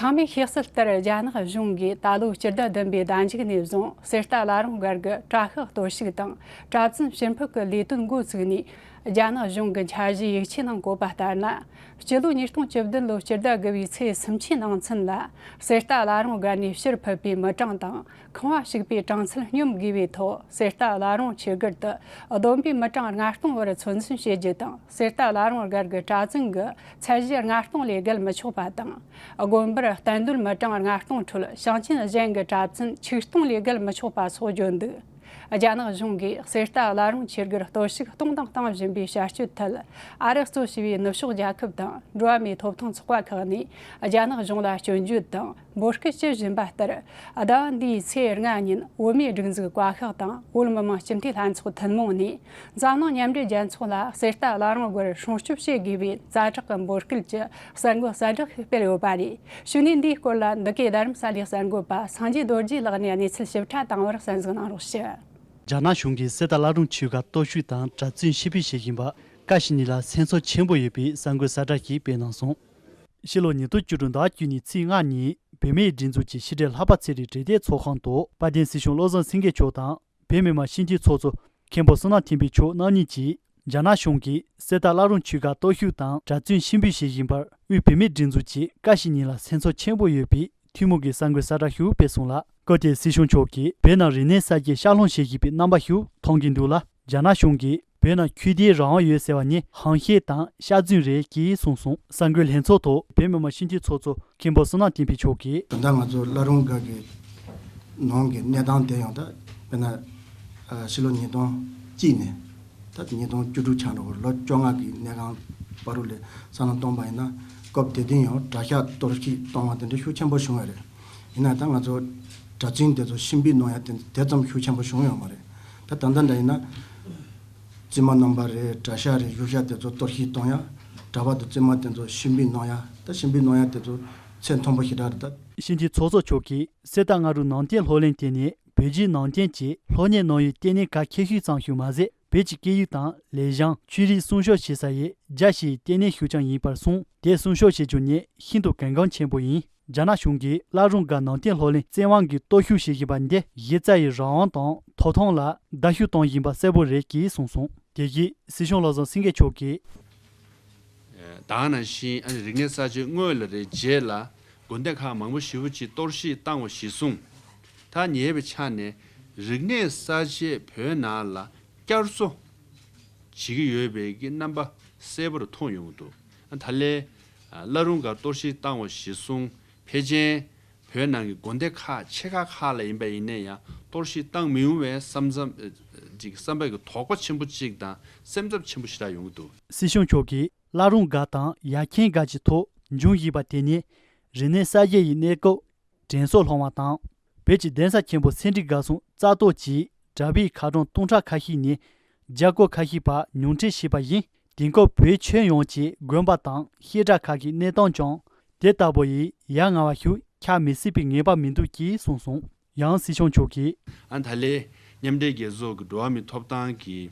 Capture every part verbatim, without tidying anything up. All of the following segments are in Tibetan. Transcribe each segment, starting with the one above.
ཚང་མས་ཤེས་གསལ་ལྟར། རྒྱ་ནག་གཞུང་གིས་ད་ལོའི་སྤྱི་ཟླ་བདུན་པའི་ཟླ་མཇུག་ནས་བཟུང་གསེར་རྟ་བླ་རུང་སྒར་གྱི་བཀྲ་ཤིས་གཏོར་བཤིག་དང་གྲྭ་བཙུན་ཕྱིར་འཕུད་ཀྱི་ལས་དོན་འགོ་བཙུགས་ནས། རྒྱ་ནག་གཞུང་གི་འཆར་གཞིའི་ཡིག་ཆའི་ནང་བཀོད་པ་ལྟར་ན། སྤྱི་ལོ་ཉིས་སྟོང་བཅུ་བདུན་ལོའི་སྤྱི་ཟླ་དགུ་བའི་ཚེས་སུམ་ཅུའི་ནང་ཚུན་ལ། གསེར་རྟ་བླ་རུང་སྒར་ནས་ཕྱིར་ཕུད་པའི་མི་གྲངས་དང་། ཁང་བ་ཞིག་པའི་གྲངས་ཚད་སྙོམས་དགོས་པའི་ཐོག་གསེར་རྟ་བླ་རུང་ཆོས་སྒར་དུ་བསྡོམས་པའི་མི་གྲངས་ལྔ་སྟོང་བར་ཚོད་འཛིན་བྱེད་རྒྱུ་དང་། གསེར་རྟ་བླ་རུང་སྒར་གྱི་གྲྭ་བཙུན་གྱི་ཚད་གཞི་ལྔ་སྟོང་ལས་བརྒལ་མི་ཆོག་པ་དང་། དགོན་པར་གཏན་སྡོད་མི་གྲངས་ལྔ་སྟོང་ཁྲོད་ཞིང་ཆེན་གཞན་གྱི་གྲྭ་བཙུན་ཆིག་སྟོང་ལས་བརྒལ་མི་ཆོག་པ་སོགས་བརྗོད་འདུག་རྒྱ་ནག་གཞུང་གིས་གསེར་རྟ་བླ་རུང་ཆོས་སྒར་གཏོར་བཤིག་གཏོང་དང་གཏོང་བཞིན་པའི་བྱ་སྤྱོད་ཐད། ཨ་རི་གཙོས་བྱས་པའི་ནུབ་ཕྱོགས་རྒྱལ་ཁབ་དང་འགྲོ་བ་མིའི་ཐོབ་ཐང་ཚོགས་པ་ཁག་ནས་རྒྱ་ནག་གཞུང་ལ་སྐྱོན་བརྗོད་དང་འབོད་སྐུལ་བྱེད་བཞིན་པ་ལྟར། ཟླ་བ་འདིའི་ཚེས་ལྔ་ཉིན་བོད་མིའི་སྒྲིག་འཛུགས་བཀའ་ཤག་དང་བོད་མི་མང་སྤྱི་འཐུས་ལྷན་ཚོགས་ཐུན་མོང་ནས། འཛམ་གླིང་མཉམ་འབྲེལ་རྒྱལ་ཚོགས་ལ་གསེར་རྟ་བླ་རུང་སྒར་སྲུང་སྐྱོབ་བྱེད་དགོས་པའི་ཛ་དྲག་གི་འབོད་སྐུལ་གྱི་གསར་འགོད་གསལ་བསྒྲགས་ཤིག་སྤེལ་ཡོད་པ་རེད། གཞུག་ནས་འདིའི་སྐོར་ལ་འདི་གའི་རྡ་རམ་ས་ལའི་གསར་འགོད་པ་སངས་རྒྱས་རྡོ་རྗེ་ལགས་ནས་གནས་ཚུལ་ཞིབ་ཕྲ་བཏང་བར་གསན་གཟིགས་གནང་རོགས་ཞུ། རྒྱ་ནག་གཞུང་གིས་གསེར་རྟ་བླ་རུང་ཆོས་སྒར་གཏོར་བཤིག་དང་གྲྭ་བཙུན་ཕྱིར་འབུད་བྱེད་བཞིན་པར་བཀའ་ཤག་གཉིས་ལ་སེམས་ཚོར་ཆེན་པོ་ཡོད་པའི་གསར་འགོད་གསལ་བསྒྲགས་ཤིག་སྤེལ་གནང་སོང་། ཕྱི་ལོ་ཉིས་སྟོང་བཅུ་དྲུག་ཟླ་བ་བཅུ་གཉིས་ཚེས་ལྔ་ཉིན་བོད་མིའི་སྒྲིག་འཛུགས་ཀྱི་ཕྱི་དྲིལ་ལྷག་པ་ཚེ་རིང་བགྲེས་གྲས་ཚོགས་ཁང་དུ་དཔལ་ལྡན་སྲིད་སྐྱོང་བློ་བཟང་སེང་གེ་མཆོག་དང་། བོད་མི་མང་སྤྱི་འཐུས་ཚོགས་གཙོ་མཁན་པོ་བསོད་ནམས་ཐེན་འཕེལ་མཆོག་རྣམ་གཉིས་ཀྱིས། རྒྱ་ནག་གཞུང་གིས་གསེར་རྟ་བླ་རུང་ཆོས་སྒར་གཏོར་བཤིག་དང་གྲྭ་བཙུན་ཕྱིར་འབུད་བྱེད་བཞིན་པར། དབུས་བོད་མིའི་སྒྲིག་འཛུགས་ཀྱིས་བཀའ་ཤག་གཉིས་ལ་སེམས་ཚོར་ཆེན་པོ་ཡོད་པའི་ཐུན་མོང་གི་གསར་འགོད་གསལ་བསྒྲགས་ཤིག་སྤེལ་སོང་ལ། སྐབས་དེར་སྲིད་སྐྱོང་མཆོག་གིས། བོད་ནང་རིག་གནས་གསར་བརྗེ་ཤར་སློང་བྱེད་བཞིན་པའི་རྣམ་པ་ཞིག་མཐོང་གིན་འདུག་ལ། རྒྱ་ནག་གཞུང་གིས་བོད་ནང་ཆོས་དད་རང་དབང་ཡོད་ཟེར་བ་ནི་ཧམ་བཤད་དང་ཤ་རྫུན་རེད་ཅེས་གསུངས་སོང་། གསར་འགོད་ལྷན་ཚོགས་ཐོག་བོད་མི་མང་སྤྱི་འཐུས་ཚོགས་གཙོ་མཁན་པོ་བསོད་ནམས་བསྟན་འཕེལ་མཆོག་གིས། ད་ལྟ་ང་ཚོ་བླ་རུང་སྒར་གྱི་ནང་གི་གནས་སྟངས་དེ་ཡང་ད་དཔེར་ན་ཕྱི་ལོ་ཉིས་སྟོང་གཅིག་ནས་ད་ཉིས་སྟོང་བཅུ་དྲུག་ཆགས་འགྲོ་བར་ལོ་བཅོ་ལྔ་གི་གནས་སྟངས་བར་དུ་ལ་བསམ་བློ་གཏོང་པ་ཡིན་ན། སྐབས་དེ་དུས་ཡང་གྲྭ་ཤག་གཏོར་བཤིག་གཏོང་བ་དེ་འདྲ་ཤུགས་ཆེན་པོ་བྱུང་བ་རེད། ཡིན་ན་ད་ང་ཚོ་གྲྭ་བཙུན་དེ་ཚོ་ཕྱིར་འབུད་གནང་ཡ་དེ་དེ་ཙམ་ཤུགས་ཆེན་པོ་བྱུང་ཡོད་མ་རེད། ད་ད་ལྟ་འདྲ་ཡིན་ན། བཙུན་མ་རྣམ་པ་རེད། གྲྭ་ཤག་རེད། བཞུགས་ཤག་དེ་ཚོ་གཏོར་བཤིག་གཏོང་ཡ། གྲྭ་པ་དང་བཙུན་མ་དེ་ཚོ་ཕྱིར་འབུད་གནང་ཡ། ད་ཕྱིར་འབུད་གནང་ཡ་དེ་ཚོ་ཚད་མཐོན་པོ་ཞེ་དྲག་རེད་ད། སྤྱི་འཐུས་ཚོགས་གཙོ་མཆོག་གིས་གསེར་རྟ་སྔ་དྲོའི་ནང་བསྟན་སློབ་གླིང་དེ་ནི་བོད་བརྒྱུད་ནང་བསྟན་གྱི་སློབ་གཉེར་གནང་ཡུལ་ལྟེ་གནས་ཁག་ཆེ་ཤོས་ཙམ་ཞིག་མ་ཟད། བོད་ཀྱི་སྐད་ཡིག་དང་ལེགས་བྱང་། ཆོས་རིག་སྲུང་སྐྱོབ་བྱེད་ས་ཡི་རྒྱ་ཆེའི་ལྟེ་གནས་ཤིག་ཀྱང་ཡིན་པར་གསུངས། དེ་སྲུང་སྐྱོབ་བྱེད་རྒྱུ་ནི་ཤིན་ཏུ་གལ་འགངས་ཆེན་པོ་ཡིན། རྒྱ་ནག་གཞུང་གིས་བླ་རུང་སྒར་ནང་བསྟན་སློབ་གླིང་བཙན་དབང་གིས་གཏོར་བཤིག་བྱེད་བཞིན་པ་འདི་གཞི་རྩ་ཡི་རང་དབང་དང་ཐོབ་ཐང་ལ་བརྡབ་གསིག་གཏོང་བཞིན་པ་གསལ་པོ་རེད་ཅེས་གསུངས་སོང་། དེ་བཞིན་སྲིད་སྐྱོང་བློ་བཟང་སེང་གེ་མཆོག་གིས། ད་ག་ནང་བཞིན་ཨ་ནི་རིག་གནས་གསར་བརྗེ་སྔོན་ལ་རེད། རྗེས་ལ་དགོན་སྡེ་ཁག་མང་པོ་ཞེ་པོ་ཅིག་གཏོར་བཤིག་བཏང་བ་གཞིར་བཟུང་། ད་ཉེ་བའི་ཆ་ནས་རིག་གནས་གསར་བརྗེ་བོད་ནང་ལ་བསྐྱར་གསོ་བྱེད་ཀྱི་ཡོད་པའི་གི་རྣམ་པ་གསལ་པོར་མཐོང་ཡོང་གི་འདུག་ཨ་ད་ལན་བླ་རུང་སྒར་གཏོར་བཤིག་བཏང་བ་གཞིར་བཟུང་ཕལ་ཆེར་བོད་ནང་གི་དགོན་སྡེ་ཁག་ཆེ་ཁག་ཁག་ལ་ཡིན་པ་ཡིན་ན་ཡང་གཏོར་བཤིག་བཏང་མི་ཡོང་བའི་བསམ་བསམ་ཅིག་བསམ་པའི་གི་དོགས་པ་ཆེན་པོ་ཅིག་དང་སེམས་འཚབ་ཆེན་པོ་ཞེ་དྲག་ཡོང་གི་འདུག་སྲིད་སྐྱོང་མཆོག་གིས་བླ་རུང་སྒར་དང་ཡར་ཁྱེན་སྒར་གྱི་ཐོག་འབྱུང་བཞིན་པ་དེ་ནི་རིག་གནས་གསར་བརྗེ་ཡི་གནས་སྐབས་དྲན་གསོ་སློང་བ་དང་། བོད་ཀྱི་གདན་ས་ཆེན་པོ་སེ་འབྲས་དགའ་གསུམ་རྩ་གཏོར་གྱིས་གྲྭ་པའི་ཁ་གྲངས་སྟོང་ཕྲག་ཁ་ཤས་ནས་བརྒྱ་སྐོར་ཁ་ཤས་བར་ཉུང་འཕྲི་བྱས་པ་ཡིན། དེང་སྐབས་བོད་ཁྱོན་ཡོངས་ཀྱི་དགོན་པ་དང་བཤད་གྲྭ་ཁག་གི་གནས་སྟངས་ཀྱང་དེ་ལྟ་བུ་ཡི་ཡ་ང་བ་ཞིག་ཆགས་མི་སྲིད་པའི་ངེས་པ་མི་འདུག་ཅེས་གསུངས་སོང་། ཡང་སྲིད་སྐྱོང་མཆོག་གིས། ཨ་ད་ལན་མཉམ་འབྲེལ་རྒྱལ་ཚོགས་ཀྱི་འགྲོ་བ་མིའི་ཐོབ་ཐང་གི་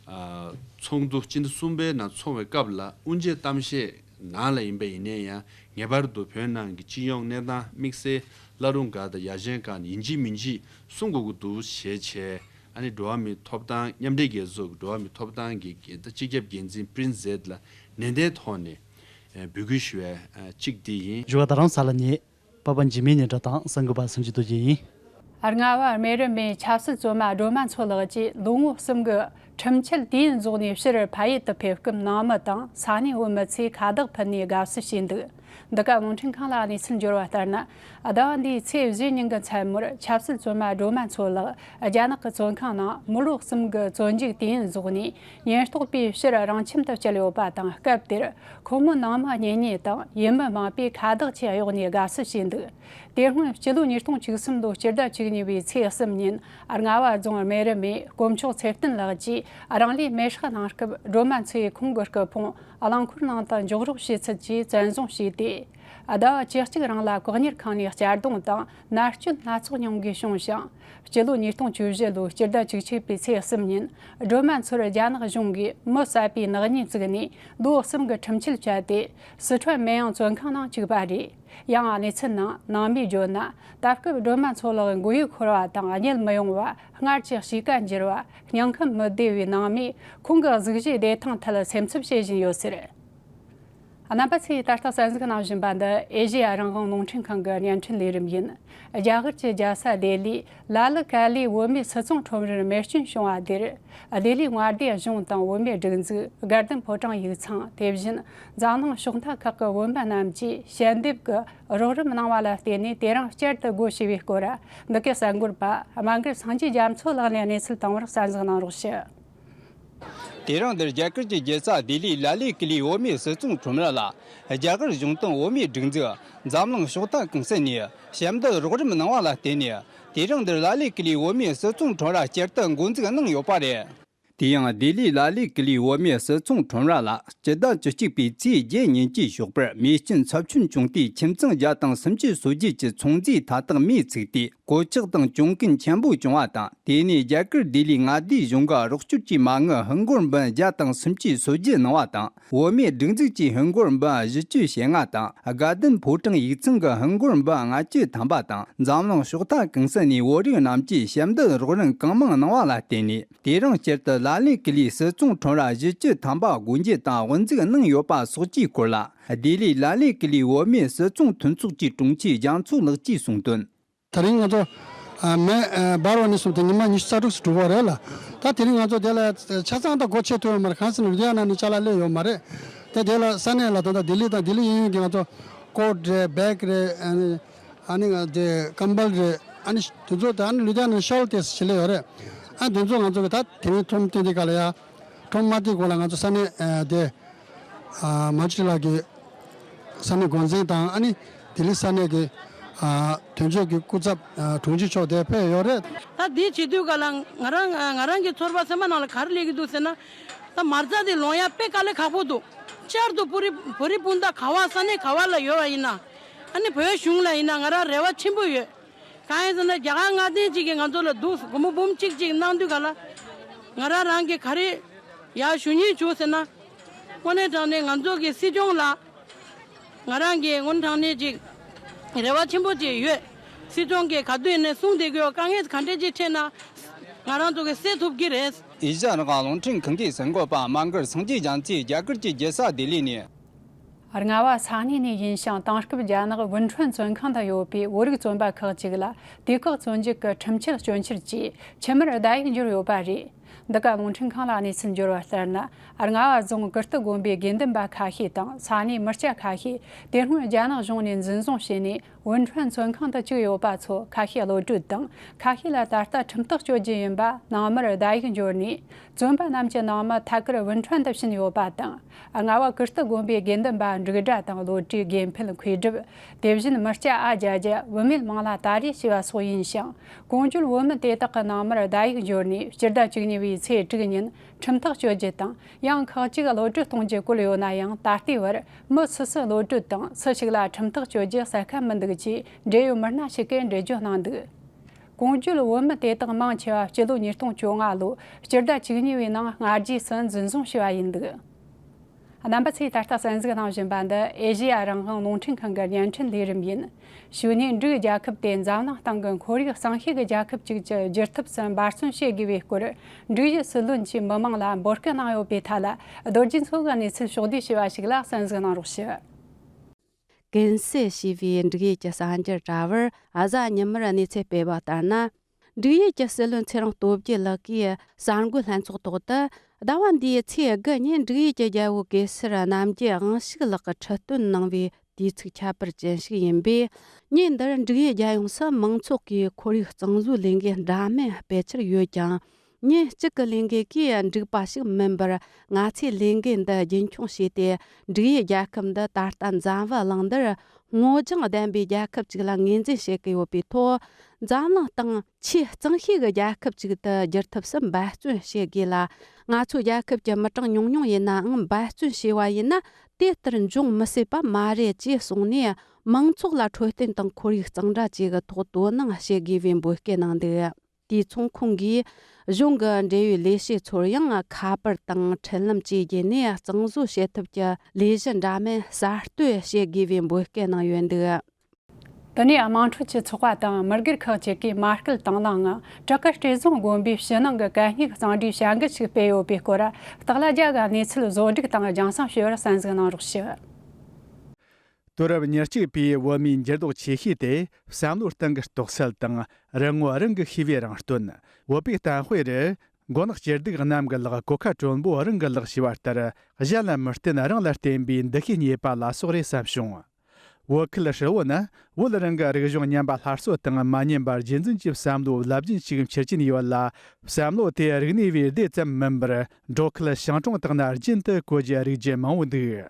ཨ་ཚོགས་འདུ་སྤྱི་ཟླ་གསུམ་པའི་ནང་འཚོགས་པའི་སྐབས་ལ་དབུ་འབྱེད་གཏམ་བཤད་ནང་ལ་ཡིན་པ་ཡིན་ན་ཡང་ངེས་པར་དུ་བོད་ནང་གི་སྤྱི་ཡོངས་གནས་སྟངས་དམིགས་བསལ་བླ་རུང་སྒར་དང་ཡར་ཁྱེན་སྒར་ནས་ཡིན་གཅིག་མིན་གཅིག་གསུང་དགོས་ཀྱི་འདུག་ཞེས་བྱས། ཨ་ནི་འགྲོ་བ་མིའི་ཐོབ་ཐང་མཉམ་འབྲེལ་རྒྱལ་ཚོགས་ཀྱི་འགྲོ་བ་མིའི་ཐོབ་ཐང་གི་སྤྱི་ཁྱབ་འགན་འཛིན་པྲིན་ཛེད་ལ་ནན་ཏན་ཐོག་ནས་འབོད་སྐུལ་ཞུ་བའི་གཅིག་འདི་ཡིན། བཞུགས་སྒར་རྡ་རམ་ས་ལ་ནས། པ་པ་འཇིགས་མེད་ཉི་སྒྲོན་དང་གསར་འགོད་པ་སུམ་ཅུ་རྡོ་རྗེ་ཡིན། རྔ་བ་རྨེ་རུ་མའི་ཆབ་སྲིད་བཙོན་མ་སྒྲོལ་མ་མཚོ་ལགས་ཀྱིས་ལོ་ངོ་གསུམ་གྱི་ཁྲིམས་ཆད་དུས་ཡུན་རྫོགས་ནས་ཕྱིར་ཕ་ཡུལ་དུ་ཕེབས་སྐབས་ནང་མི་དང་ས་གནས་བོད་མི་ཚོས་ཁ་བརྡ་ཕུལ་ནས་དགའ་བསུ་བྱས་འདུག་འདི་ག་རླུང་འཕྲིན་ཁང་ལ་གནས་ཚུལ་འབྱོར་བ་ལྟར་ན། ཟླ་བ་འདིའི་ཚེས་བཞི་ཉིན་གྱི་མཚན་མོར་ཆབ་སྲིད་བཙོན་མ་སྒྲོལ་མ་མཚོ་ལགས་རྒྱ་ནག་གི་བཙོན་ཁང་ནང་མི་ལོ་གསུམ་གྱི་བཙོན་འཇུག་དུས་ཡུན་རྫོགས་ནས། ཉེན་རྟོག་པས་ཕྱིར་རང་ཁྱིམ་དུ་བསྐྱལ་ཡོད་པ་དང་། སྐབས་དེར་ཁོ་མོའི་ནང་མི་གཉེན་ཉེ་དང་ཡུལ་མི་མང་པོས་ཁ་བརྡ་ཆེད་གཡོག་ནས་དགའ་བསུ་བྱས་འདུག་དེ་སྔོན་སྤྱི་ལོ་ཉིས་སྟོང་བཅུ་གསུམ་ལོའི་སྤྱི་ཟླ་བཅུ་གཉིས་པའི་ཚེས་གསུམ་ཉིན། རྔ་བ་རྫོང་རྨེ་རུ་མའི་དཀོན་མཆོག་ཚེ་བརྟན་ལགས་ཀྱིས་རང་ལུས་མེར་བསྲེགས་གནང་སྐབས། སྒྲོལ་མ་མཚོའི་ཁོང་གི་སྐུ་ཕུང་རླངས་འཁོར་ནང་དུ་འཇོག་རོགས་བྱས་ཚུལ་གྱིས་བཙན་བཟུང་བྱས་ཏེ། ཟླ་བ་བཅུ་གཅིག་རིང་ལ་བཀག་ཉར་ཁང་ནས་གཅར་རྡུང་དང་མནར་གཅོད་སྣ་ཚོགས་མྱོང་དགོས་བྱུང་ཞིང་། སྤྱི་ལོ་ཉིས་སྟོང་བཅུ་བཞི་ལོའི་སྤྱི་ཟླ་བཅུ་གཅིག་པའི་ཚེས་གསུམ་ཉིན་སྒྲོལ་མ་མཚོར་རྒྱ་ནག་གཞུང་གིས་མི་བསད་པའི་ནག་ཉེས་བཙུགས་ནས་ལོ་གསུམ་གྱི་ཁྲིམས་ཆད་བཅད་དེ། སི་ཁྲོན་མེ་ཡང་བཙོན་ཁང་ནང་བཅུག་པ་རེད། ཡང་གནས་ཚུལ་ནང་ནང་མིས་བརྗོད་ན། ད་སྐབས་སྒྲོལ་མ་མཚོ་ལགས་མགོ་ཡུ་འཁོར་བ་དང་གཉིད་མི་ཡོང་བ། སྔར་གྱི་གཤིས་ཀ་འགྱུར་བ། སྙིང་ཁམས་མི་བདེ་བའི་ནང་མིས་ཁོང་གི་གཟུགས་གཞིའི་བདེ་ཐང་ཐད་སེམས་འཚབ་བྱེད་བཞིན་ཡོད་ཟེར། རྣམ་པ་ཚོས་ད་ལྟ་གསན་གཟིགས་གནང་བཞིན་པ་འདི་ཨེ་ཤེ་ཡ་རང་དབང་རླུང་འཕྲིན་ཁང་གི་བརྙན་འཕྲིན་ལས་རིམ་ཡིན། རྒྱ་གར་གྱི་རྒྱལ་ས་ལྡི་ལིའི་ལ་ལི་ཀ་ལིའི་བོད་མིའི་སིལ་ཚོང་ཁྲོམ་རར་མེར་སྐྱོན་བྱུང་བ་དེར། ལྡི་ལིའི་མངའ་སྡེ་གཞུང་དང་བོད་མིའི་སྒྲིག་འཛུགས། དགའ་ལྡན་ཕོ་བྲང་ཡིག་ཚང་། དེ་བཞིན་འཛམ་གླིང་ཕྱོགས་མཐའ་ཁག་གི་བོད་པ་རྣམས་ཀྱིས་ཞལ་འདེབས་ཀྱི་རོགས་རམ་གནང་བ་ལ་བརྟེན་ནས། དེ་རིང་བསྐྱར་དུ་སྒོ་ཕྱེ་བའི་སྐོར། འདི་གའི་གསར་འགོད་པ་དམའ་འགར་སངས་རྒྱས་རྒྱ་མཚོ་ལགས་ནས་གནས་ཚུལ་དང་པོར་གསན་གཟིགས་གནང་རོགས་ཞུ། དེ་རིང་འདིར་རྒྱ་གར་གྱི་རྒྱལ་ས་ལྡི་ལིའི་ལ་ལི་ཀི་ལིའི་བོད་མིའི་སིལ་ཚོང་ཁྲོམ་ར་ལ། རྒྱ་གར་གཞུང་དང་བོད་མིའི་སྒྲིག་འཛུགས། འཛམ་གླིང་ཕྱོགས་མཐའ་གང་ས་ནས་ཞབས་འདེགས་རོགས་རམ་གནང་བ་ལ་བརྟེན་ནས། དེ་རིང་འདིར་ལ་ལི་ཀི་ལིའི་བོད་མིའི་སིལ་ཚོང་ཁྲོམ་ར་བསྐྱར་དུ་འགོ་འཛུགས་གནང་ཡོད་པ་རེད། དེ་ཡང་ལྡི་ལིའི་ལ་ལི་ཀི་ལིའི་བོད་མིའི་སིལ་ཚོང་ཁྲོམ་ར་ལ། སྤྱི་ཟླ་བཅུ་གཅིག་པའི་ཚེས་བརྒྱད་ཉིན་གྱི་ཞོགས་པར་མེ་སྐྱོན་ཚབས་ཆེན་བྱུང་སྟེ། ཁྱིམ་ཚང་བརྒྱ་དང་སུམ་ཅུ་སོ་བརྒྱད་ཀྱི་ཚོང་རྫས་མཐའ་དག་མེས་ཚིག་སྟེ། གོད་ཆག་དང་གྱོང་གུན་ཆེན་པོ་བྱུང་བ་དང་། དེ་ནས་རྒྱ་གར་ལྡི་ལིའི་མངའ་སྡེའི་གཞུང་གི་རོགས་སྐྱོར་གྱི་མ་དངུལ་ཧིན་སྒོར་འབུམ་བརྒྱ་དང་སུམ་ཅུ་སོ་བརྒྱད་གནང་བ་དང་། བོད་མིའི་སྒྲིག་འཛུགས་ཀྱིས་ཧིན་སྒོར་འབུམ་བཞི་བཅུ་ཞེ་ལྔ་དང་། དགའ་ལྡན་ཕོ་བྲང་ཡིག་ཚང་གི་ཧིན་སྒོར་འབུམ་ལྔ་བཅུ་ཐམ་པ་དང་། འཛམ་གླིང་ཕྱོགས་མཐའ་གང་ས་ནས་བོད་རིགས་རྣམས་ཀྱིས་ཞབས་འདེགས་རོགས་རམ་གང་མང་གནང་བ་ལ་བརྟེན་ནས། དེ་རིང་བསྐྱར་དུ་ལ་ལི་ཀི་ལིའི་སིལ་ཚོང་ཁྲོམ་ར་བཞི་བཅུ་ཐམ་པ་སྒོ་འབྱེད་དང་དབུ་འཛུགས་གནང་ཡོད་པ་སོགས་ཀྱི་སྐོར་ལ། ལྡི་ལིའི་ལ་ལི་ཀི་ལིའི་བོད་མིའི་སིལ་ཚོང་མཐུན་ཚོགས་ཀྱི་དྲུང་ཆེ་རྒྱ་མཚོ་ལགས་ཀྱིས་གསུངས་དོན། དེ་རིང་ང་ཚོ་ཨ་མེ་ཨ་འབར་བ་ནས་བཟུང་སྟེ་ཉི་མ་ཉི་ཤུ་རྩ་དྲུག་ཙམ་གྲུབ་པ་རེད་ལ། ད་དེ་རིང་ང་ཚོ་དེ་ལ་ཆ་ཚང་ད་སྒོ་ཕྱེ་ཐུབ་ཡོད་མ་རེད། གང་ཟེར་ན་ལུ་དྷི་ཡ་ན་ནས་ཅ་ལག་སླེབས་ཡོད་མ་རེད། དེ་དེ་ལ་ས་གནས་ལ་ད་ལྟ་ལྡི་ལི་དང་ལྡི་ལི་གཡས་གཡོན་གྱི་ང་ཚོ་ཀོཊ་རེད། བེག་རེད། ཨ་ནི་ཨ་ནི་ང་དེ་ཀམ་བལ་རེད། ཨ་ནི་དེ་ཚོ་ད་ཨ་ནི་ལུ་དྷི་ཡ་ན་ནས་ཤོལ་ཏེ་ཞིག་སླེབས་ཡོད་རེད། ཨ་དེ་ཚོ་ང་ཚོ་གི་ད་དེ་རིང་ཁྲོམ་སྟོན་དེ་ག་ལ་ཡ། ཁྲོམ་མ་དེ་སྐོར་ལ་ང་ཚོ་ས་གནས་ཨ་དེ་ཨ་མ་ཅི་ལགས་ཀྱི་ས་གནས་འགོ་འཛིན་དང་། ཨ་ནི་ལྡི་ལི་ས་གནས་ཀྱི་ཨ་དོན་གཅོད་ཀྱི་སྐུ་ཚབ་ཨ་དྲུང་ཆེ་མཆོག་དེ་ཕེབས་ཡོད་རེད། ད་འདི་བྱེད་དུས་ག་ལ་ང་རང་ང་རང་གི་ཚོར་བ་སེམས་པ་ནང་ལ་ག་རེ་སླེབས་ཀྱི་འདུག་ཟེར་ན། ད་མ་རྩ་དེ་ལོན་ཡ་དཔེ་དཀའ་ལས་ཁག་པོ་འདུག་བསྐྱར་དུ་བོད་རིགས་བོད་རིགས་སྤུན་ཟླ་ག་བ་ས་གནས་ག་བ་ལ་ཡོད་པ་ཡིན་ན། ཨ་ནི་བོད་གཞུང་ལ་ཡིན་ན་ང་རང་རེ་བ་ཆེན་པོ་ཡོད། གང་ཡིན་ཟེར་ན་རྒྱ་གར་མངའ་སྡེ་གཅིག་གིས་ང་ཚོ་ལ་འདུག་སྒོར་མོ་འབུམ་གཅིག་གཅིག་གནང་དུས་ག་ལ། ང་རང་རང་གིས་ག་རེ་ཡར་ཞུ་སྙིང་བྱུང་ཟེར་ན། དངོས་གནས་དྲང་གནས་ང་ཚོ་གི་སྲིད་སྐྱོང་ལ་ང་རང་གིས་དངོས་གནས་དྲང་གནས་ཅིག་རེ་བ་ཆེན་པོ་ཅིག་ཡོད། སྲིད་སྐྱོང་གིས་ག་དུས་ནས་གསུངས་བསྡད་ཀྱི་ཡོད། དཀའ་ངལ་ག་འདྲས་ཅིག་འཕྲད་ན་ང་རང་ཚོ་གིས་སེལ་ཐུབ་ཀྱི་རེད། ཨེ་ཤ་ཡ་རང་དབང་རླུང་འཕྲིན་ཁང་གི་གསར་འགོད་པ་དམའ་འགར་སངས་རྒྱས་རྒྱ་མཚོས་རྒྱ་གར་གྱི་རྒྱལ་ས་ལྡི་ལི་ནས། རྔ་བ་ས་གནས་ནས་ཡིན་ཞིང་། དེང་སྐབས་རྒྱ་ནག་ཝུན་ཁྲོན་བཙོན་ཁང་དུ་ཡོད་པའི་བོད་རིགས་བཙོན་པ་ཁག་ཅིག་ལ་དུས་བཀག་བཙོན་འཇུག་གི་ཁྲིམས་ཆད་གཅོད་འཆར་གྱིས་ཁྱིམ་མིར་བརྡ་ཡིག་འབྱོར་ཡོད་པ་རེད། འདི་ག་རླུང་འཕྲིན་ཁང་ལ་གནས་ཚུལ་འབྱོར་བ་ལྟར་ན། རྔ་བ་རྫོང་ཀིརྟི་དགོན་པའི་དགེ་འདུན་པ་ཁ་ཤས་དང་ས་གནས་མི་སྐྱ་ཁ་ཤས། དེ་སྔོན་རྒྱ་ནག་གཞུང་ནས་འཛིན་བཟུང་བྱས་ནས་ཝུན་ཁྲོན་བཙོན་ཁང་དུ་བཅུག་ཡོད་པ་ཚོ་ཁ་ཤས་གློད་གྲོལ་དང་། ཁ་ཤས་ལ་ད་ལྟ་ཁྲིམས་ཐག་གཅོད་རྒྱུ་ཡིན་པ་ནང་མིར་བརྡ་ཡིག་འབྱོར་ནས། བཙོན་པ་རྣམས་ཀྱི་ནང་མི་ཐད་ཀར་ཝུན་ཁྲོན་དུ་ཕྱིན་ཡོད་པ་དང་། རྔ་བ་ཀིརྟི་དགོན་པའི་དགེ་འདུན་པ་འབྲུག་སྒྲ་དང་བློ་གྲོས་དགེ་འཕེལ་མཁས་གྲུབ། དེ་བཞིན་མི་སྐྱ་ཨ་བརྒྱད་བརྒྱ། བུད་མེད་མང་ལ་ད་རེས་ཞེས་པ་སོགས་ཡིན་ཞིང་། གོང་བརྗོད་བོད་མི་དེ་དག་གི་ནང་མིར་བརྡ་ཡིག་འབྱོར་ནས་སྤྱི་ཟླ་བཅུ་གཉིས་པའི་ཚེས་དྲུག་ཉིན་ཁྲིམས་ཐག་གཅོད་རྒྱུ་དང་། ཡང་ཁག་ཅིག་གློད་གྲོལ་གཏོང་རྒྱུ་བཀོད་ཡོད་ན་ཡང་། ད་ལྟའི་བར་མི་སུ་སུ་གློད་གྲོལ་དང་སུ་ཞིག་ལ་ཁྲིམས་ཐག་གཅོད་རྒྱུ་གསལ་ཁ་མི་འདུག་ཅེས་འབྲེལ་ཡོད་མི་སྣ་ཞིག་གིས་འགྲེལ་བརྗོད་གནང་འདུག་གོང་བརྗོད་བོད་མི་དེ་དག་མང་ཆེ་བ་སྤྱི་ལོ་ཉིས་སྟོང་བཅོ་ལྔ་ལོའི་སྤྱི་ཟླ་བཅུ་གཉིས་པའི་ནང་སྔ་རྗེས་སུ་འཛིན་བཟུང་བྱས་པ་ཡིན་འདུག་རྣམ་པ་ཚོས་ད་ལྟ་གསན་གཟིགས་གནང་བཞིན་པ་འདི་ཨེ་ཤེ་ཡ་རང་དབང་རླུང་འཕྲིན་ཁང་གི་བརྙན་འཕྲིན་ལས་རིམ་ཡིན། གཞུག་ནས་འབྲུག་རྒྱལ་ཁབ་དེ་འཛམ་གླིང་སྟེང་གི་ཁོར་ཡུག་གཙང་ཤོས་ཀྱི་རྒྱལ་ཁབ་ཅིག་གི་བསྒྱུར་ཐབས་སུ་འབད་བརྩོན་བྱེད་དགོས་པའི་སྐོར། འབྲུག་ཡུལ་སྲིད་བློན་གྱིས་མི་མང་ལ་འབོད་སྐུལ་གནང་ཡོད་པའི་ཐད་ལ། རྡོ་རྗེ་མཚོ་གིས་གནས་ཚུལ་ཕྱོགས་བསྡུས་བྱས་པ་ཞིག་ལ་གསན་གཟིགས་གནང་རོགས་ཞུ། ཀུན་གསལ་ཞེས་པའི་འབྲུག་ཡུལ་གྱི་གསར་འགྱུར་དྲ་བར་གཟའ་ཉི་མར་གནས་ཚུལ་སྤེལ་བ་ལྟར་ན། འབྲུག་ཡུལ་གྱི་སྲིད་བློན་ཚེ་རིང་སྟོབས་རྒྱལ་ལགས་ཀྱིས་གསར་འགོད་ལྷན་ཚོགས་ཐོག་ཏུ། ཟླ་བ་འདིའི་ཚེས་དགུ་ཉིན་འབྲུག་ཡུལ་གྱི་རྒྱལ་པོ་གེ་སར་རྣམ་རྒྱལ་དབང་ཕྱུག་ལགས་ཀྱིས་ཁྲི་སྟོན་གནང་བའི་དུས་ཚིགས་ཁྱད་པར་ཅན་ཞིག་ཡིན་པས། ཉིན་འདིར་འབྲུག་ཡུལ་རྒྱལ་ཡོངས་སུ་མང་ཚོགས་ཀྱིས་ཁོར་ཡུག་གཙང་བཟོའི་ལས་འགུལ་འདྲ་མིན་སྤེལ་འཆར་ཡོད་ཀྱང་། ཉིན་གཅིག་གི་ལས་འགུལ་གྱིས་འབྲུག་པ་ཞིག་མིན་པར། ང་ཚོས་ལས་འགུལ་འདི་རྒྱུན་འཁྱོངས་བྱས་ཏེ། འབྲུག་ཡུལ་རྒྱལ་ཁབ་འདི་ད་ལྟ་འཛམ་བུ་གླིང་འདིར་སྔོ་ལྗང་ལྡན་པའི་རྒྱལ་ཁབ་ཅིག་ལ་ངོས་འཛིན་བྱེད་ཀྱི་ཡོད་པའི་ཐོག་འཛམ་གླིང་སྟེང་ཆེས་གཙང་ཤོས་ཀྱི་རྒྱལ་ཁབ་ཅིག་ཏུ་འགྱུར་ཐབས་སུ་འབད་བརྩོན་བྱེད་དགོས་ལ། ང་ཚོའི་རྒྱལ་ཁབ་ཀྱི་མི་གྲངས་ཉུང་ཉུང་ཡིན་ནའང་འབད་བརྩོན་བྱས་པ་ཡིན་ན། དེ་ལྟར་འབྱུང་མི་སྲིད་པ་མ་རེད་ཅེས་གསུངས་ནས། མང་ཚོགས་ལ་འཕྲོད་བསྟེན་དང་ཁོར་ཡུག་གཙང་སྦྲ་བཅས་ཀྱི་ཐོག་དོ་སྣང་བྱེད་དགོས་པའི་འབོད་སྐུལ་གནང་འདུག་དུས་མཚུངས་ཁོང་གིས། གཞུང་གི་འབྲེལ་ཡོད་ལས་བྱེད་ཚོར་ཡང་ཁ་པར་དང་འཕྲིན་ལམ་བཅས་བརྒྱུད་ནས་གཙང་བཟོ་བྱེད་ཐབས་ཀྱི་ལས་གཞི་འདྲ་མིན་གསར་གཏོད་བྱེད་དགོས་པའི་འབོད་སྐུལ་གནང་ཡོད་འདུག་དེ་ནས་དམངས་ཁྲོད་ཀྱི་ཚོགས་པ་དང་མི་སྒེར་ཁག་ཅིག་གིས་མ་སྐུལ་དང་བླངས་ངང་བྲག་དཀར་སྤྲེལ་རྫོང་དགོན་པའི་ཕྱི་ནང་གི་གད་སྙིགས་གཙང་སྦྲའི་བྱ་འགུལ་ཞིག་སྤེལ་ཡོད་པའི་སྐོར། སྟག་ལྷ་རྒྱལ་གྱིས་གནས་ཚུལ་བཟོ་སྒྲིག་དང་རྒྱང་སྲིང་ཞུས་པར་གསན་གཟིགས་གནང་རོགས་ཞུ། དུས་རབས་ཉེར་གཅིག་པའི་བོད་མིའི་འགྱུར་ལྡོག་ཆེ་ཤོས་དེ་བསམ་བློའི་སྟེང་གི་རྟོག་སད་དང་། རང་ངོ་རང་གིས་ཤེས་པའི་རང་རྟོན། བོད་པའི་གཏམ་དཔེ་རུ། མགོ་ནག་སྐྱིད་སྡུག་གནམ་གྱི་ལག། གོད་ཁ་དྲོན་པོ་རང་གི་ལག་ཞེས་པ་ལྟར། གཞན་ལ་མི་བརྟེན་རང་ལ་བརྟེན་པའི་འདུ་ཤེས་རྙེད་པ་ལ་སོགས་རེད་བསམ་བྱུང་། བོད་ཁུལ་ཧྲིལ་བོ་ནི་བོད་རང་གི་རིག་གཞུང་ཉམས་པ་སླར་གསོ་དང་མ་ཉམས་པར་རྒྱུན་འཛིན་གྱི་བསམ་བློའི་རླབས་རྒྱུན་ཞིག་འཁྱེར་གྱིན་ཡོད་ལ། བསམ་བློ་དེ་རིག་གནས་པའི་སྡེ་ཙམ་མིན་པར། འབྲོག་ཁུལ་ཞིང་གྲོང་དག་ན་རྒྱུན་དུ་གོ་རྒྱུ་རིག་རྒྱུ་མང་བོ་འདུག་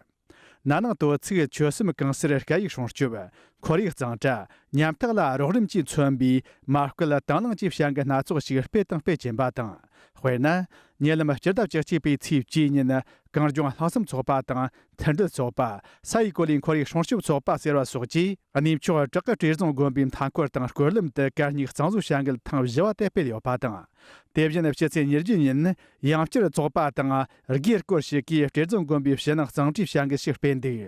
ན་ནིང་དོ་ཚིགས་ཆོལ་གསུམ་གང་སར་སྐད་ཡིག་སྲུང་སྐྱོབ། ཁོར་ཡུག་གཙང་སྦྲ། ཉམ་ཐག་ལ་རོགས་རམ་བཅས་མཚོན་པའི་མ་བསྐུལ་དང་བླངས་ཀྱི་བྱ་འགུལ་སྣ་ཚོགས་ཤིག་སྤེལ་དང་སྤེལ་གྱིན་པ་དང་། དཔེར་ན། ཉེ་ལམ་སྤྱི་ཟླ་བཅུ་གཅིག་པའི་ཚེས་བཅུའི་ཉིན། གངས་ལྗོངས་ལྷག་བསམ་ཚོགས་པ་དང་། མཐུན་སྒྲིལ་ཚོགས་པ། ས་ཡི་གོ་ལའི་ཁོར་ཡུག་སྲུང་སྐྱོབ་ཚོགས་པ་ཟེར་བ་སོགས་ཀྱིས། གནས་མཆོག་བྲག་དཀར་སྤྲེལ་རྫོང་དགོན་པའི་མཐའ་འཁོར་དང་སྐོར་ལམ་དུ་གད་སྙིགས་གཙང་བཟོའི་བྱ་འགུལ་ཐེངས་བཞི་བ་དེ་སྤེལ་ཡོད་པ་དང་། དེ་བཞིན་ཕྱི་ཚེས་ཉེར་བརྒྱད་ཉིན། ཡང་བསྐྱར་ཚོགས་པ་དང་སྒེར་སྐོར་ཞིག་གིས་སྤྲེལ་རྫོང་དགོན་པའི་ཕྱི་ནང་གཙང་སྦྲའི་བྱ་འགུལ་ཞིག་སྤེལ་འདུག་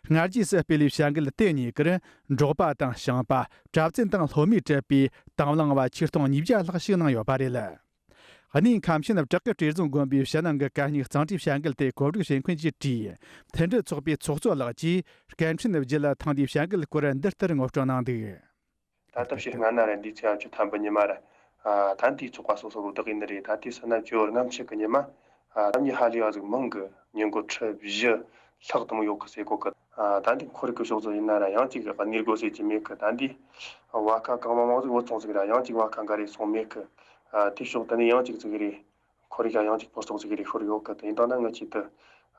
སྔ་རྗེས་སུ་སྤེལ་བའི་བྱ་འགུལ་དེ་གཉིས་ཀར། འབྲོག་པ་དང་ཞིང་པ། གྲྭ་བཙུན་དང་སློབ་མའི་གྲས་པའི་དང་བླངས་པ་ཆིག་སྟོང་ཉིས་བརྒྱ་ལྷག་ཞིག་གནང་ཡོད་པ་རེད། གནས་ཁམས་ཆེན་བྲག་དཀར་སྤྲེལ་རྫོང་དགོན་པའི་ཕྱི་ནང་གི་གད་སྙིགས་གཙང་སྦྲའི་བྱ་འགུལ་དེ་གོ་སྒྲིག་བྱེད་མཁན་གྱིས་བྲིས། མཐུན་སྒྲིལ་ཚོགས་པའི་ཚོགས་གཙོ་ལགས་ཀྱིས་སྐད་འཕྲིན་བརྒྱུད་ཐེངས་འདིའི་བྱ་འགུལ་སྐོར་འདི་ལྟར་ངོ་སྤྲོད་གནང་འདུག་ད་ལྟ་ཕྱི་སྔ་ན་རེད། འདི་ཚེས་བཅུ་ཐམ་པའི་ཉི་མ་རེད། ཨ། ད་འདིའི་ཚོགས་པ་སོ་སོ་བོ་བདག་ཡིན་ནི་རེད། ད་དེ་སོང་ན་ཇོ་སྔ་ཕྱི་གི་ཉི་མ། ཨ། ད་མྱི་ཧ་ལས་པ་ཟིག་མང་གི། ཉིན་གོ་ཁྲི་བཞི་ལྷག་དུ་མོ་ཡོད་གི་ཟེར་གོ་གི། ཨ། ད་འདི་ཁོར་གི་ཕྱོགས་ཚོ་ཡིན་ན་ར་ཡང་ཅིག་གནས་སྒོ་ཟེར་གྱི་མེད་གི། ད་འདི་བ་ཁ་གང་མང་མང་ཟིག་བུད་སོང་ཟིག་ར། ཡང་ཅིག་བ་ཁ་འགའ་རེ་སོང་མེད་གི། ཨ། དེ་ཕྱོགས་དེ་ནས་ཡང་ཅིག་ཟིག་རེད། ཁོར་ཡུག་ཡང་ཅིག་ཕུན་སུམ་ཚོགས་ཀྱི་རེ་ཤོར་ཡོད་གི། དེ་ཡིན་དང་ན་ངི་ཆེད་དུ།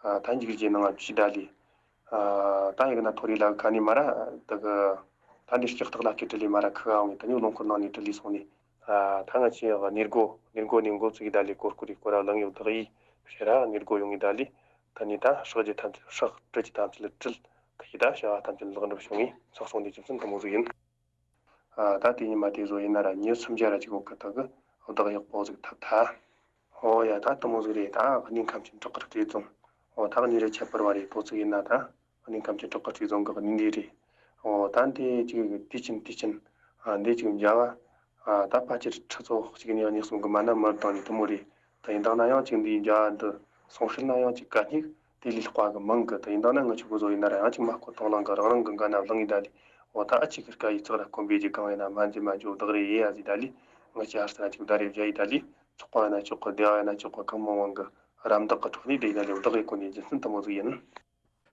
ཨ། ད་འཇིགས་རྒྱུ་ནང་ཇི་ལྟ་ལས། ཨ། ད་ཡིག་ན་ཐོ་རེ་ལ་ག་ནས་མ་ར་དེ་གི། ད་འདི་ལྕགས་ཐག་ལ་ཁེ་དྲི་ལས་མ་ར་ཁི་འོང་ངི། ད་ནི་རླངས་འཁོར་ནང་ནས་དྲི་ལས་སོང་ནས། ཨ། ད་ང་ཆེ་གནས་སྒོ་གནས་སྒོ་ནས་འགོ་ཚུགས་ཡི་ད་ལས་གོ་སྐོར་རེ་སྐོར་ར་ལངས་ཡོད་བདག་ཡིས་ཕྱིར་ར་གནས་སྒོ་ཡོང་ངི་ད་ལས། ད་ནི་ད་སྲེག་རྒྱུ་ཐམས་ཅད་སྲེག། དྲི་རྒྱུ་ཐམས་ཅད་ལ་དྲིལ། ད་ཡི་ད་བྱ་བ་ཐམས་ཅད་ལེགས་འགྲུབ་བྱུང་ངི་ཚོགས་སོང་ནས་རྒྱུ་མཚན་དུ་མོ་ཟིག་ཡིན། ཨ། ད་དེ་ཉི་མ་དེ་བཟོ་ཡིན་ན་ར་མྱི་སུམ་བརྒྱ་ར་ཅིག་འོག་གི་དག་གི་བདག་ཡག་པོ་ཟིག་ཐབས་ཐ། ཨོ་ཡ། ད་དུ་མོ་ཟིག་རེད། ད་གནས་ཁམས་ཆེན་བྲག་དཀར་སྤྲེལ་རྫོང་། ཨོ། ད་གནས་རི་ཁྱད་པར་བ་རེད། དོ་ཚིགས་ཡིན་ན་ད་གནས་ཁམས་ཆེན་བྲག་དཀར་སྤྲེལ་རྫོང་གི་གནས་འདི་རེད། ཨོ། ད་འདི་ཅིག་དུས་ཆེན་དུས་ཆེན། ཨ། འདི་ཅིག་མཇལ་བ། ཨ། ད་ཕལ་ཆེར་ཁྲི་ཚོ་གཅིག་ནས་གཉིས་གསུམ་གི་མ་ན་མར་བཏང་ནས་དུ་མོ་རེད། ད་ཡིན་དང་ན་ཡང་ཅིག་འདི་མཇལ་བ་འདི་སོང་ཤེར་ན་ཡང་ཅིག་གད་སྙིགས་དེ་ལས་ལྷག་པ་གི་མང་གི། ད་ཡིན་དང་ན་ང་ཆོ་གི་བཟོ་ཡིན་ན་ར་ཡང་ཅིག་མ་བསྐོ་དང་བླངས་གི་རང་རང་གི་འགན་ན་བླངས་ཡི་ད་ལི། འོ། ད་ཨ་ཅིག་གི་སྐད་ཡིག་ཚག་ར་དཀོན་པོའི་རྒྱུ་གང་ཡིན་ན་མ་འཛེམ་མ་འཇོག་བདག་རེ་ཡེ་ཡ་ཟི་ད་ལི། ང་ཆོ་ཧར་སི་ན་ཅིག་ད་རེ་བཞག་ཡི་ད་ལི། ཚོགས་པ་ཡིན་ན་ཆོག་གི། སྡེ་བ་ཡིན་ན་ཆོག་གི། གང་མང་མང་གི་རམ་འདེགས་གི་ཐོག་ནས་དེ་ཡིན་ན་ལེ་བདག་ཡི་གོ་ནས་རྒྱུ་མཚན་དུ་མོ་ཟིག་ཡིན།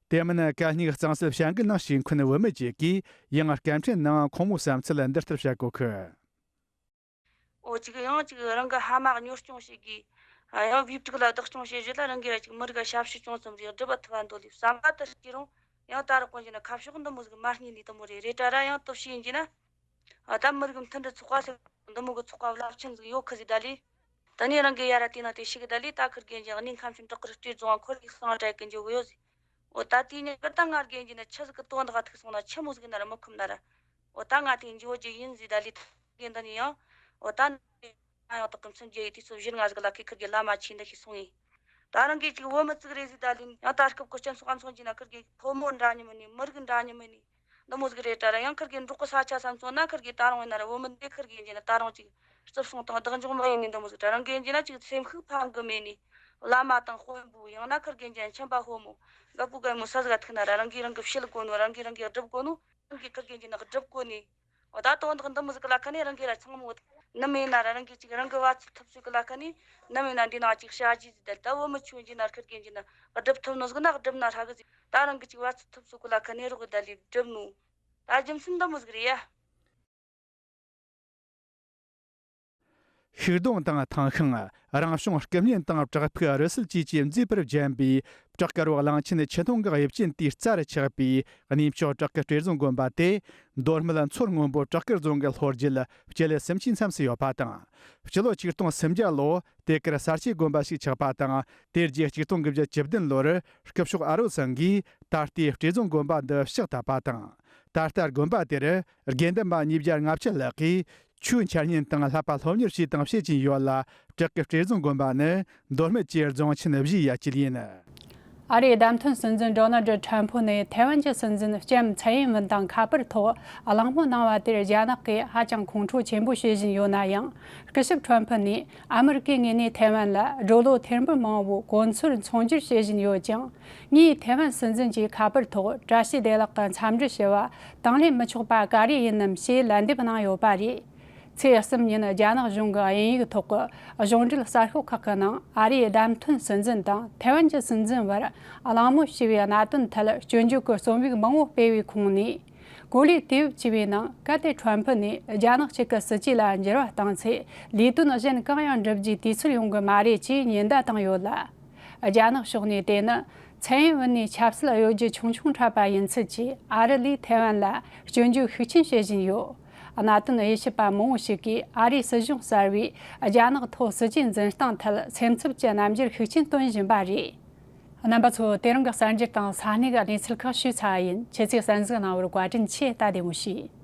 དེ་མིན་གད་སྙིགས་གཙང་སེལ་བྱ་འགུལ་ནང་ཞུགས་མཁན་བུད་མེད་ཅིག་གིས་ཡང་སྐད་འཕྲིན་ནང་ཁོང་མོའི་བསམ་ཚུལ་འདི་ལྟར་བཤད་གོ་གི། འོ། གཅིག་ཡང་གཅིག་རང་གི་ཕ་མ་གཉོར་སྐྱོང་བྱེད་དགོས། ཡང་བུ་ཕྲུག་ལ་བདག་སྐྱོང་བྱེད་གཞི་ལ་རང་གིས་ར་གཅིག་མི་རིགས་ལ་ཞབས་ཞུ་ཅུང་ཙམ་རེ་སྒྲུབ་པ་ཐུབ་པ་འདོད་ལས་བསམ་པ་དེ་སྐྱེ་རུང་། ཡང་ད་རག་གོན་གྱི་ན་ཁ་ཕྱོགས་འདི་མོ་ཟིག་མ་རྙེད་ནི་དུ་མོ་རེད། རེད་དྲ་ར་ཡང་སྟོབས་ཤེས་ཡིན་གྱི་ན། ཨ། ད་མི་རིགས་མཐུན་སྒྲིལ་ཚོགས་པ་ཟེར་འདི་མོ་གི་ཚོགས་པ་རླབས་ཆེན་ཟིག་ཡོད་ཁི་ཟིག་ད་ལས། ད་ནི་རང་གི་ཡ་ར་དེ་ན་དེ་ཞིག་གི་ད་ལས་ད་ཁིར་གན་གྱི་གནས་ཁམས་ཆེན་བྲག་དཀར་སྤྲེལ་རྫོང་ཁོར་གི་གསང་བྲལ་གི་འཇོག་གི་ཡོད་ཟིག་འོ། ད་དེའི་ཉིན་ཀར་ད་ང་རྒན་གྱི་ན་ཆི་ཟིག་གི་དོན་དག་ཐུག་སོང་ན་ཆི་མོ་ཟིག་ན་ར་མི་ཁོམ་ན་ར། འོ། ད་ང་དེ་འཇོག་རྒྱུ་ཡིན་ཟིག་ད་ལི་ཐག་རྒན་འདི་ནི་ཡང་། འོ། ད་ང་ཡང་དག་གི་མཚོན་རྒྱུ་ཡི་དུས་ཚོད་བཞི་ལྔ་ཟིག་ལ་ཁི་ཁིར་གི་བླ་མ་ཆེ་འདི་ཤི་སོང་ངི། ད་རང་གི་ཅིག་བུ་མོ་ཙིག་རེ་ཟིག་ད་ལི་ཡང་ད་སྐབས་གི་སྤྱི་ཚོགས་མཚོན་གྱི་ན་ཁིར་གི་ཕོ་མོ་འདྲ་མཉམ་ནི་མི་རིགས་འདྲ་མཉམ་ནི་འདི་མོ་ཟིག་རེད་དྲ་ར། ཡང་ཁིར་གི་འབྲོག་གི་ས་ཆ་ས་མཚོན་ན་ཁིར་གི་ད་རུང་ཡིན་ན་ར་བུ་མོ་འདི་ཁིར་གི་ཡིན་གྱི་ན་ད་རུང་ཅིག་རྩིབ་སོང་དང་བདག་འཇོག་མ་ཡིན་ནི་འདི་མོ་ཟིག་དྲ། རང་གི་ཡིན་གྱི་ན་ཅིག་སེམས་ཤུགས་ཕམ་གི་མེད་ནི། བླ་མ་དང་དཔོན་པོ་ཡང་ན་ཁིར་གི་ཡིན་གྱི་ན་ཆེན་པ་ཕོ་མོ། རྒད་པོ་རྒད་མོ་ས་ཟིག་ག་ཐུག་ན་ར་རང་གིས་རང་གི་བཤད་དགོས་ནོ། རང་གིས་རང་གི་སྒྲུབ་དགོས་ནོ། རང་གིས་ཁིར་གི་ཡིན་གྱི་ན་སྒྲུབ་དགོས་ནི། འོ། ད་དོན་དག་འདི་མོ་ཟིག་གི་ལ་ཁ་ནས་རང་གིས་ར་ཚང་མོ། ནམ་ཡིན་ན་ར་རང་གིས་ཅིག་རང་གི་བ་ཚོད་ཐུབ་ཚོད་གི་ལ་ཁ་ནས་ནམ་ཡིན་ན་འདི་ནང་ཅིག་བྱ་རྒྱུ་ཟིག་དལ། ད་བུ་མོ་ཆུང་ཡིན་གྱི་ན་ཁིར་གི་ཡིན་གྱི་ན་སྒྲུབ་ཐུབ་ནོ་ཟིག་ན་སྒྲུབ་ན་ཧྲ་གི་ཟིག་ད་རང་གིས་ཅིག་བ་ཚོད་ཐུབ་ཚོད་གི་ལ་ཁ་ནས་རོགས་གི་དལ་ལི་སྒྲུབ་ནོ། ད་རྒྱུ་མཚན་འདི་མོ་ཟིག་རེད་ཡ། ཤུག་སྡོང་དང་ཐང་ཤིང་། རང་བྱུང་སྐུ་བརྙན་དང་བྲག་ཕུག་རི་སུལ་བཅས་ཀྱིས་མཛེས་པར་བརྒྱན་པའི་ བྲག་དཀར་བོ་གླང་ཆེན་ཆུ་འཐུང་གི་དབྱིབས་ཅན་དེའི་རྩ་རུ་ཆགས་པའི་གནས་མཆོག་བྲག་དཀར་སྤྲེལ་རྫོང་དགོན་པ་དེ། མདོ་སྨད་མཚོ་སྔོན་པོ་བྲག་དཀར་རྫོང་གི་ལྷོ་རྒྱུད་སྤྱི་ལེ་སུམ་ཅུའི་མཚམས་སུ་ཡོད་པ་དང་། སྤྱི་ལོ་ཆིག་སྟོང་སུམ་བརྒྱ་ལོ་དེ་གར་གསར་བརྗེའི་དགོན་པ་ཞིག་ཆགས་པ་དང་། དེ་རྗེས་ཆིག་སྟོང་དགུ་བརྒྱ་བཅུ་བདུན་ལོར་སྐུ་ཞབས་ཨ་རོ་ཚང་གིས་ད་ལྟའི་སྤྲེལ་རྫོང་དགོན་པ་འདི་ཕྱག་བཏབ་པ་དང་། ད་ལྟ་དགོན་པ་དེར་དགེ་འདུན་པ་ཉིས་བརྒྱ་ལྔ་བཅུ་ལྷག་གིས་ཆོས་འཆད་ཉན་དང་བསླབ་པ་སློབ་གཉེར་བྱས་དང་བྱེད་ཀྱིན་ཡོད་ལ། བྲག་དཀར་སྤྲེལ་རྫོང་དགོན་པ་ནི་མདོ་སྨད་ཀྱི་རྫོང་ཆེན་བཞིའི་ཡ་གཅིག་ཡིན། ཨ་རིའི་བདམས་ཐོན་སྲིད་འཛིན་ཌོ་ནལ་ཌི་ཁྲམ་ཕུ་ནས་ཐའེ་ཝན་གྱི་སྲིད་འཛིན་ལྕམ་ཚའེ་ཡིན་ཝུན་དང་ཁ་པར་ཐོག་གླེང་མོལ་གནང་བ་དེར་རྒྱ་ནག་གིས་ཧ་ཅང་ཁོང་ཁྲོ་ཆེན་པོ་བྱེད་བཞིན་ཡོད་ན་ཡང་། སྐུ་ཞབས་ཁྲམ་ཕུ་ནས་ཨ་མི་རི་ཀའི་ངོས་ནས་ཐའེ་ཝན་ལ་སྦྲུལ་ལོ་ཐེར་འབུམ་མང་བོའི་གོ་མཚོན་མཚོན་བསྒྱུར་བྱེད་བཞིན་ཡོད་ཀྱང་། ངས་ཐའེ་ཝན་སྲིད་འཛིན་གྱིས་ཁ་པར་ཐོག་བཀྲ་ཤིས་བདེ་ལེགས་ཀྱི་འཚམས་འདྲི་ཞུ་བ་དང་ལེན་མི་ཆོག་པ་ག་རེ་ཡིན་ནམ་ཞེས་ལན་འདེབས་གནང་ཡོད་པ་རེད། ཚེས་གསུམ་ཉིན་རྒྱ་ནག་གཞུང་གི་དབྱིན་ཡིག་ཐོག་གི་གཞུང་འབྲེལ་གསར་ཤོག་ཁག་གི་ནང་ཨ་རིའི་བདམས་ཐོན་སྲིད་འཛིན་དང་ཐའེ་ཝན་གྱི་སྲིད་འཛིན་བར་གླེང་མོལ་བྱས་པའི་གནད་དོན་ཐད་སྐྱོན་བརྗོད་ཀྱི་རྩོམ་ཡིག་མང་བོ་སྤེལ་བའི་ཁོངས་ནས། གོ་ལའི་དུས་བབ་ཅེས་པའི་ནང་གལ་ཏེ་ཁྲོམ་ཕུ་ནས་རྒྱ་ནག་གཅིག་གི་སྲིད་ཇུས་ལ་འགྱུར་བ་བཏང་ཚེ་ལས་དོན་གཞན་གང་ཡང་འགྲུབ་རྒྱུའི་དུས་ཚོད་ཡོང་གི་མ་རེད་ཅེས་ཉེན་བརྡ་བཏང་ཡོད་ལ། རྒྱ་ནག་ཕྱོགས་ནས་དེ་ནི་ཚན་ཡིན་ཝུན་ནས་ཆབ་སྲིད་གཡོ་སྒྱུ་ཆུང་ཆུང་འཁྲབ་པ་ཡིན་ཚུལ་གྱིས་ཨ་རི་ལས་ཐའེ་ཝན་ལ་སྐྱོན་བརྗོད་ཤུགས་ཆེན་བྱེད་བཞིན་ཡོད། གནད་དོན་དབྱེ་ཞིབ་པ་མང་བོ་ཞིག་གིས་ཨ་རིའི་སྲིད་གཞུང་གསར་བས་རྒྱ་ནག་ཐོག་སྲིད་ཇུས་འཛིན་སྟངས་ཐད་སེམས་འཚབ་ཀྱི་རྣམ་འགྱུར་ཤུགས་ཆེན་སྟོན་བཞིན་པ་རེད། རྣམ་པ་ཚོ། དེ་རིང་གི་གསར་འགྱུར་དང་ས་གནས་ཀྱི་གནས་ཚུལ་ཁག་ཞུས་ཚར་བ་ཡིན། ཁྱེད་ཚོས་གསན་གཟིགས་གནང་བར་བཀའ་དྲིན་ཆེ། ད་བདེ་མོ་བྱོས།